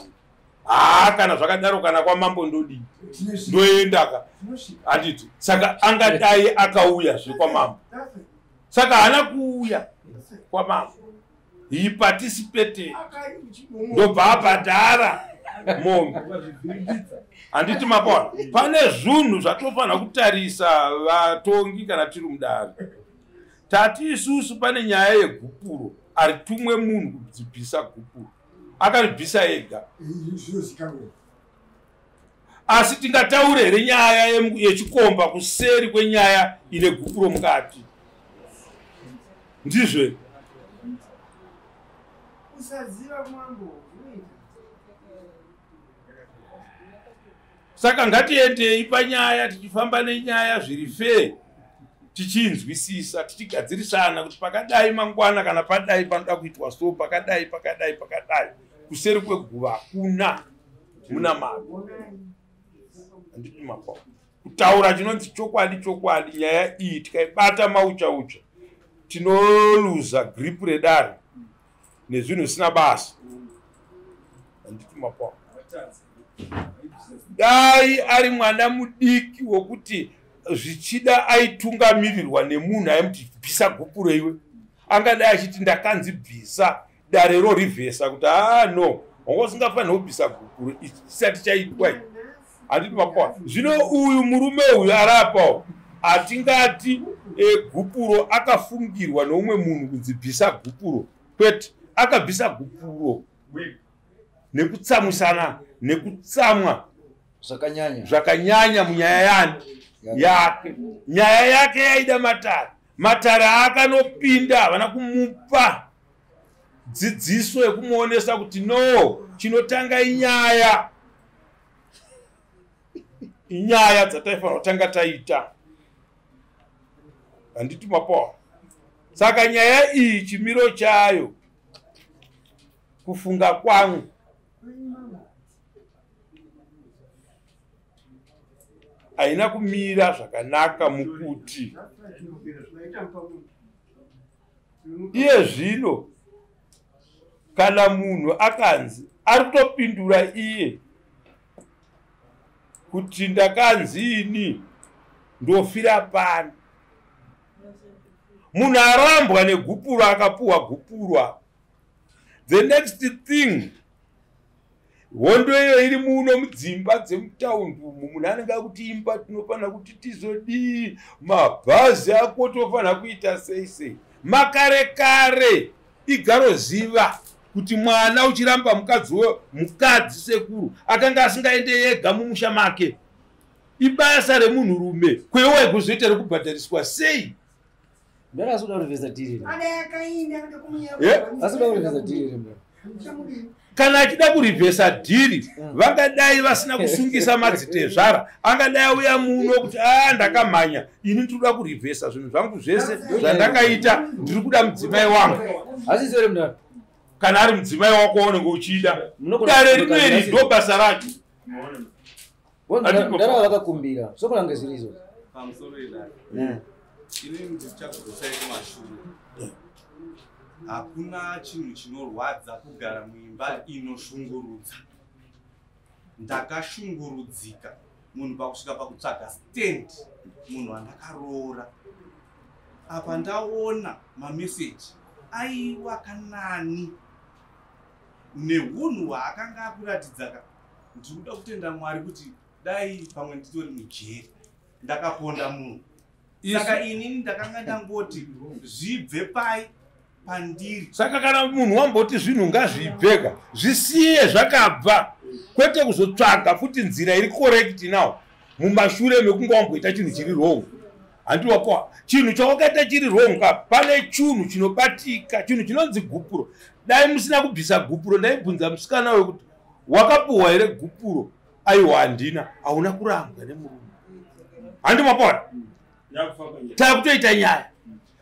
S2: Kana zvakadaro kana kwamambo ndodii, ndoendaka. Handiti saka angadai akauyazve kwamambo, saka haana kuuya kwamambo. He participated, ndobva abhadhara mombe. Handiti mapona pane zvinhu zvatofanira kutarisa vatongi kana tiri mudare. Tati isusu pane nyaya yegupuro, aritumwe munhu kudzibvisa gupuro, akaribvisa ega. Asi tingataure here nyaya yechikomba kuseri kwenyaya ine gupuro mukati? Ndizvo. Saka ngatiendei panyaya tichifamba nenyaya zviri fair, tichinzwisisa, tichigadzirisana kuti pakadai mangwana kana padai panoda kuitwa so, pakadai pakadai pakadai. Kuseri kweguva hakuna munamato. Handiti makwa kutaura chinonzi chokwadi chokwadi. Nyaya iyi tikaibata maucha ucha tinoluza grip redare nezvinhu zvisina basa. Handiti makwa dai ari mwana mudiki wokuti zvichida aitungamirirwa nemunhu aimuti bvisa gupuro iwe, angadai achiti ndakanzi bvisa, dare rorivhesa kuti no, wanga usingafaniri kubvisa gupuro chisati chaitwa. Handiti makwa zvino uyu murume uyu arapawo hatingati gupuro akafungirwa neumwe munhu kunzi bvisa gupuro. Kwete, akabvisa gupuro nekutsamwisana nekutsamwa zvakanyanya munyaya yani yake. Nyaya yake yaida matare, matare akanopinda havana kumupa dzidziso yekumuonesa kuti no, chinotanga inyaya, inyaya dzataifanira kutanga taita. Handiti mapoa? Saka nyaya iyi chimiro chayo kufunga kwangu haina kumira zvakanaka mukuti iye zvino kana munhu akanzi ari kutopindura iye kuti ndakanzi ini Ndofira pano. Munhu arambwa negupuro akapuhwa gupurwa. The next thing, hondo iyo iri muno mudzimba dzemutaundi umu, munhu anenge akuti imba tinofanira kuti tizodii, mabhazi ako tofanira kuita sei sei. Makare kare igaroziva kuti mwana uchiramba mukadzi mukadzi sekuru akanga asingaende yega mumusha make. Ibasa remunhurume kwewe kuzoita rekubhadhariswa sei? Kana achida kurivhesa dhiri, vangadai vasina kusungisa madzitezvara, angadai auya muno kuti a ndakamhanya, ini ndinoda kurivhesa zvinhu zvangu zvese zvandakaita, ndiri kuda mudzimai wangu. Kana ari mudzimai wako waunenge uchida, dare rino iri ndo basa racho.
S3: Ndara vakakumbira sokunange zviri izvo.
S1: Pamusoro idare ini ndichakudzotsai kumashure. Hakuna chinhu chinorwadza kugara muimba inoshungurudza. Ndakashungurudzika munhu pakusvika pakutsvaga stand, munhu andakaroora. Apa ndaona mameseji aiwa kanani nehunhu hwaakanga akuratidzaka. Ndinoda kutenda Mwari kuti dai pamwe nditori mujeri ndakaponda munhu. Saka inini ndakanga ndangoti zvibve pai pandiri.
S2: Saka kana munhu wamboti zvinhu ngazvibveka, zvisiye zvakabva, kwete kuzotsvaga futi nzira iri correct now mumashure mekunge wamboita chinhu chiri wrong. Handiwapoa chinhu chawakaita chiri wrong ka, pane chinhu chinobatika, chinhu chinonzi gupuro. Dai musina kubvisa gupuro, ndaibvunza musikana wekuti wakapuhwa here gupuro? Aiwa handina. Hauna kurambwa nemurume. Handimapona takutoita nyaya.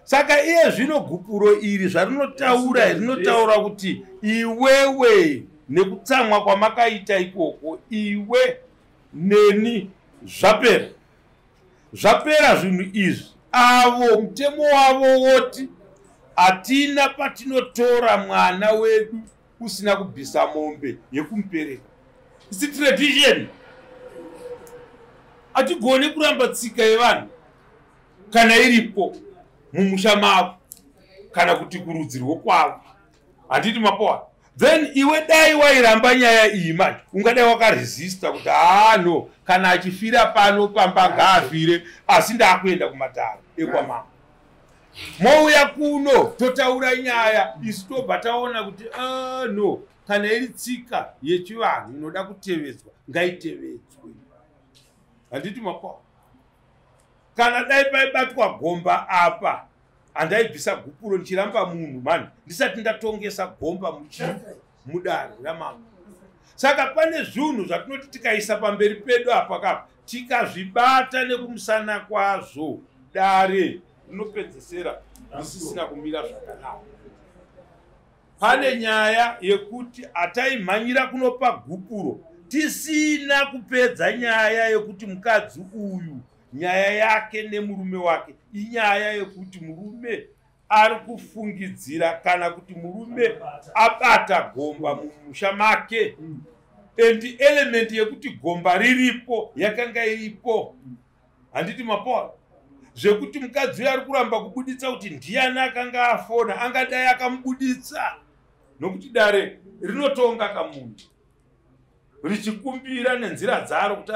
S2: Saka iye zvino gupuro iri zvarinotaura, rinotaura kuti iwewe nekutsamwa kwamakaita ikoko, iwe neni zvapera. Zvapera zvinhu izvi. Avo mutemo wavo woti hatina patinotora mwana wedu usina kubvisa mombe yekumupereka. It's tradition. Hatigoni kuramba tsika yevanhu kana iripo mumusha mavo kana kuti kurudzi rwokwavo. Handiti mapoa? Then iwe dai wairamba nyaya iyi manje, ungadai wakaresista kuti haa no, kana achifira pano pamba ngaafire, asi ndaakuenda kumatare ekwamama. Mouya kuno totaura nyaya, isu tobva taona kuti no, kana iri tsika yechivanhu inoda kutevedzwa ngaitevedzwe. Handiti mapoa? Kana dai paibatwa gomba apa, handaibvisa gupuro ndichiramba munhu mani ndisati ndatongesa gomba mudare ramambo. Saka pane zvinhu zvatinoti tikaisa pamberi pedu apa kapa, tikazvibata nekumusana kwazvo, dare rinopedzesera risisina kumira zvakanaka. Pane nyaya yekuti hataimhanyira kunopa gupuro tisina kupedza nyaya yekuti mukadzi uyu nyaya yake nemurume wake inyaya yekuti murume ari kufungidzira kana kuti murume abata gomba mumusha make, and element yekuti gomba riripo yakanga iripo. Handiti mapoa? Zvekuti mukadzi uyu ari kuramba kubuditsa kuti ndiani akanga afona, angadai akamubuditsa, nokuti dare rinotonga kamunhu richikumbira nenzira dzaro kuti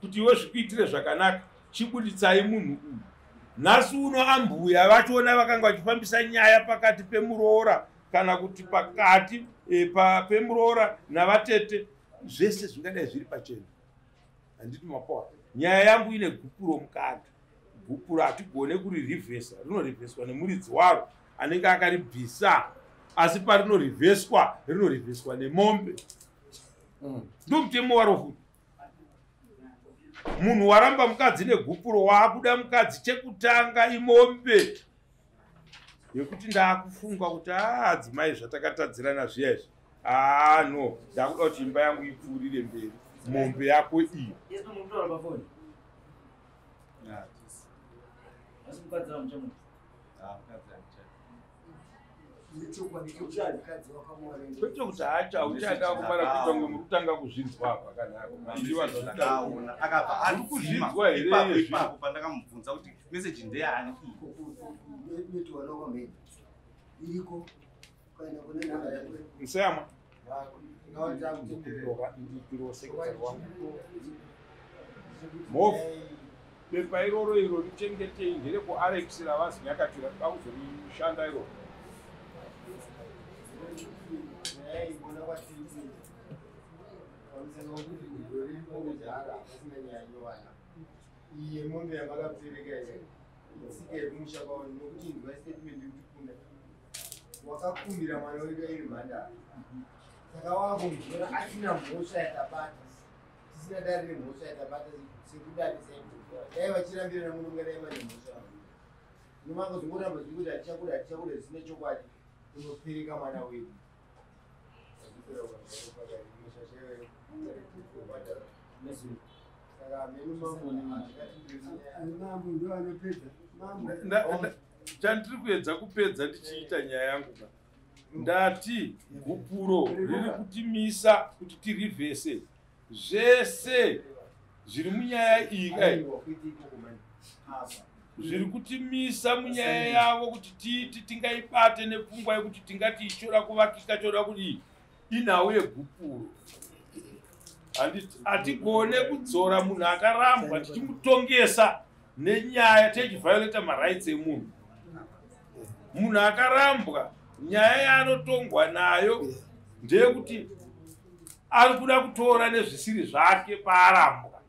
S2: kuti iwe zvikuitire zvakanaka, chibuditsai munhu uyu. Nhasi uno ambuya vachona vakanga vachifambisa nyaya pakati pemuroora kana kuti pakati pemuroora navatete, zvese zvingadai zviri pachena. Handiti mapoa? Nyaya yangu ine gupuro mukati. Gupuro hatigone kuririvhesa, rinorivheswa nemuridzi waro anenge akaribvisa, asi parinorivheswa rinorivheswa nemombe. Ndo mutemo waro futi. Munhu waramba mukadzi negupuro, waakuda mukadzi, chekutanga imombe yekuti ndaakufunga kuti adzimai zvatakatadzirana zviya izvi, no, ndakuda kuti imba yangu ipfuurire mberi, mombe yako iyo.
S4: Nechokwadi chekuti mukadzi wakamuwana.
S2: Kwete kuti hacha uchada kumara kuita kunge muri kutanga kuzvinzwa apa kana
S1: ndakaona akabva
S2: Muri kuzvinzwa here
S1: ipapo
S2: izvi?
S1: ipapo pandakamubvunza kuti meseji ndeyani iyi.
S4: Netowana kwamheni iriko ukaenda kune nhamba yako.
S2: Museyamwa. Mhofu, bepa iroro iro richengetei, nderekuAlex ravazinyakatira vakuzorishanda iroro.
S6: Yaigona kwatiri pamusana wekuti gore rinongojara pasina nyaya nyowani. Iyi yemombe yamakapereka iya itsika yekumusha kwavo, nokuti inzwa statement yekuti kunda wakakumbira mwana wedu airi mhandara, saka wakumuzora asina mhosva yatabata, tisina dare remhosva yatabata sekudare saimhosva. Dai vachirambirana muno, mungadai mane mhosva. Nomangozongoramba zviri kuti hatichakuda, hatichakuda zvisina chokwadi, unopereka mwana wedu.
S4: Mambo ndo anopedza mambo.
S2: Chandiri kuedza kupedza ndichiita nyaya yangu ka, ndati gupuro riri kutimisa kuti tirivhese zvese zviri munyaya iyi kai, zviri kutimisa munyaya yavo kuti tiiti tingaibate nepfungwa yekuti tingati ichoda kuvakika, choda kudii, inhau yegupuro. Handiti hatigone kudzora munhu akarambwa tichimutongesa nenyaya techivhiolata marights emunhu. Munhu akarambwa, nyaya yaanotongwa nayo ndeyekuti ari kuda kutora nezvisiri zvake paarambwa.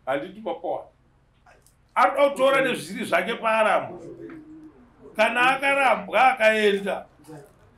S2: Handiti mapoa ari kuda kutora nezvisiri zvake paarambwa. Kana akarambwa akaenda